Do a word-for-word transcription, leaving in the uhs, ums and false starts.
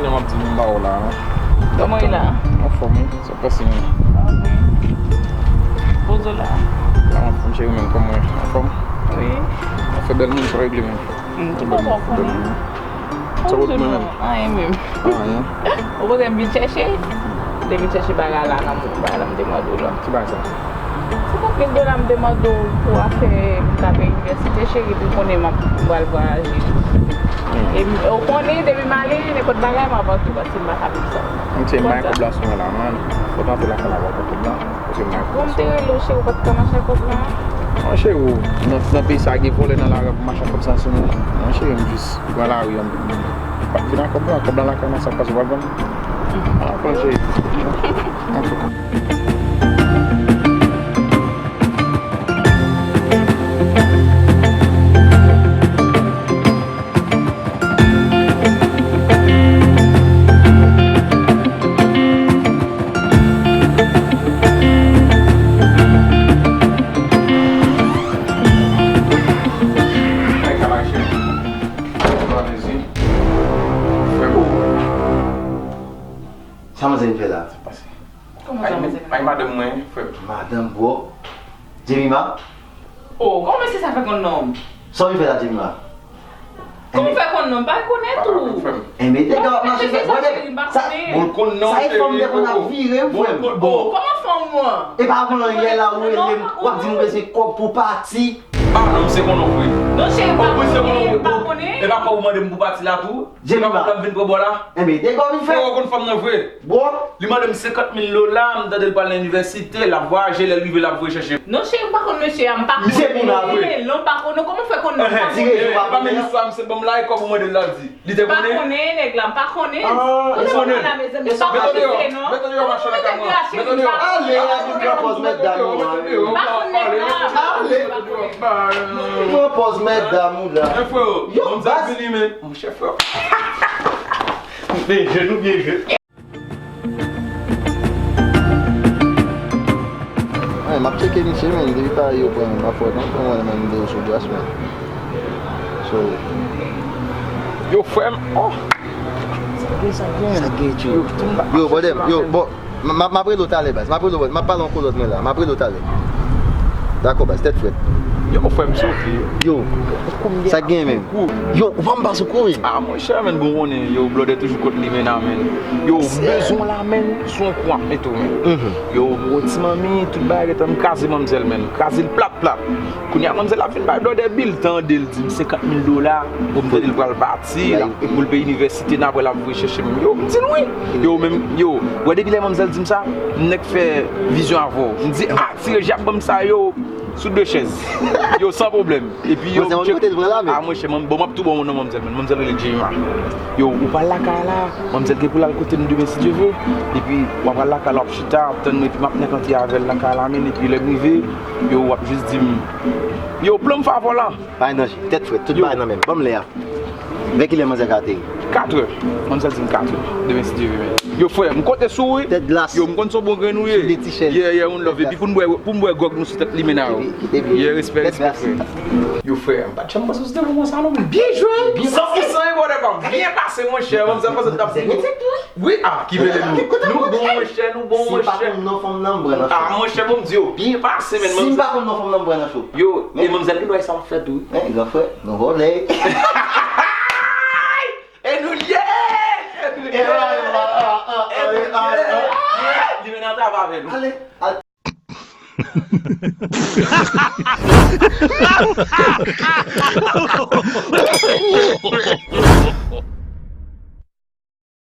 M ap di m ba w la, non. Kòman w ye la? Anfòm, wi. Sa k pase menm? Poze w la. Anfòm, cheri, menm kòman w ye? Anfòm? Wi. Ou fè bèl moun, sa w regle menm? M, ou pa konnen. Sa w regle menm? Anyen menm. Anyen. Ou konnen m vin chèche? M te vin chèche bagay la nan bagay la m te mande w la. Ki bagay sa? Se kat mil dola m te mande w pou afè m t ap inivèsite, cheri, pou konnen m ap, m pral vwayaje. E m, ou konnen, depi m ale, nenpòt bagay, m ap antre, paske m pa ka viv san ou. M te bay kòb la sou mwen la, man. Fò w antre lakay la, w ap pran kòb la. Paske m bay kòb la sou mwen. Bon, m te rele w, cheri, ou pa t ka mache ak kòb la? Non, cheri, nan, nan peyi sa, gen vòlè nan lari a pou mache ak kòb sa sou mwen. Non, cheri, m jis pran lari a, m, m pa t vin ak kòb la, kòb la lakay mwen, sa k pase, w ap ban m? Ah, pran, cheri. Antouka. Sa manzè vin fè la? Kòman sa, manzè? Ay, madanm mwen, frè m. Madanm, bro. Jemima? Oh, kòman mesye sa fè konn non m? Sa w vin fè la, Jemima? Kòman w fè konn non m? Pa rekonèt ou? Enben, dega w ap mache, sa, bon, sa e fanm te konn ap vire, wi, frè m. Bon, kòman fanm ou an? E pa konn anyen la, ou rele m, w ap di m ou bezwen kòb pou pati. Ah, non, m se konn non vre. Non, cheri, m pa konnen, m pa konnen. E pa kòb ou mande m pou pati la tou? Jemima. E pa kòb la m vin pran bò la? Enben, dega w vin fè. Ou konn fanm nan vre? Bon. Li mande m senkant mil dola, m tande l pral nan inivèsite, l ap vwayaje, lè l rive, l ap voye chèche m. Non, cheri, m pa konn mesye a, m pa konnen l, m pa konnen, kòman w fè konn non m? Tire jou pa konnen. E pa menm istwa, misye ban m la, e kòb ou mande l la di. Li te konnen? M pa konnen, nèg la, m pa konnen. Ah, ou konnen la, mezanmi, m pa konnen, non. Mete w deyò, mete w deyò, machann kay mwen. Mete w deyò. Ale, ale, pran pòz mèt damou an. M pa konn nèg la. Ale. Pran pòz mèt damou la. Yo, baz. Monchè, frè. Byen jwe, nou byen jwe. Hey, m ap tcheke misye, men, depi pa yo pran m, m ap fè non, pran mwen, men, m de yo sou gras, men. So. Yo, frè m, oh. Sa gen, sa gen, tchou. Yo, brother, yo, bon. M, m, m ap rele w talè, baz. M ap rele w, m ap pale yon kolòt mwen la. M ap rele w talè. Dakò, baz, tèt frèt. Yo, frè m, sofi. Yo, sa gen menm? Yo, ou pa m pase kouri. Ah, monchè, menm, bon, konnen, yo, blòdè toujou kot li, menm, menm. Yo, m bezwen la, menm, sou yon kou ap mete w, menm. Yo, m gwo ti manmi, tout bagay, gentan m kraze manmzèl, menm. Kraze l plat, plat. Kounye a, manmzèl ap vin bay blòdè bil, tande l di m senkant mil dola, pou m tande l pral pati, l ap, pou l peye inivèsite, n apre l ap voye chèche m. Yo, m di l wi. Yo, menm, yo, wè depi lè manmzèl di m sa, m nèk fè vizyon avè w. M di, ah, tire jab ban m sa yo sou de chèz. Yo, san pwoblèm. Epi yo, ah, monchè, m ap tou bon non manmzèl, men manmzèl rele Jemima. Yo, ou pral lakay la, manmzèl gen pou l al kote m demen, si Dye vle. Epi, w ap pral lakay la, w ap chita, w ap tann mwen, epi m ap nèk antre avè l nan kay la, men, epi lè m rive, yo, w ap jis di m, yo, plan m favò la. Pa gen danje, tèt frèt, tout bagay nan men m. Ban m lè a. Vè kilè manzè ka ateri? Katrè. Manzè di m katrè. Demen, si Dye vle, men. Yo, frè, m konte sou ou, wi. Tèt glas. Yo, m konn se yon bon grenn ou ye. Sou de ti chèz. Yeah, yeah, one love. Epi pou n bwè, pou n bwè gwòg nou sou tèt limen a yo. Yeah, respè, respè, frè. Yo, frè, m pa t janm panse w se te bon konsa, non, men. Byen jwe. San pou san, e, brother pa m. Byen pase, monchè. Manzè panse m t ap di nou. Wi, ah, ki mele nou. Nou bon, monchè, nou bon, monchè. Si m pa konn non fanm nan, m pran nan cho. Ah, monchè, bon, m di yo, byen pase, men. Si m pa konn non fanm nan, m pran nan cho. Yo, e manmzèl gen dwa sa w ap fè tou, wi. Men, gran frè, nou vòlè. E nou lye! E nou lye! Li vin antre avè nou. Ale, ale.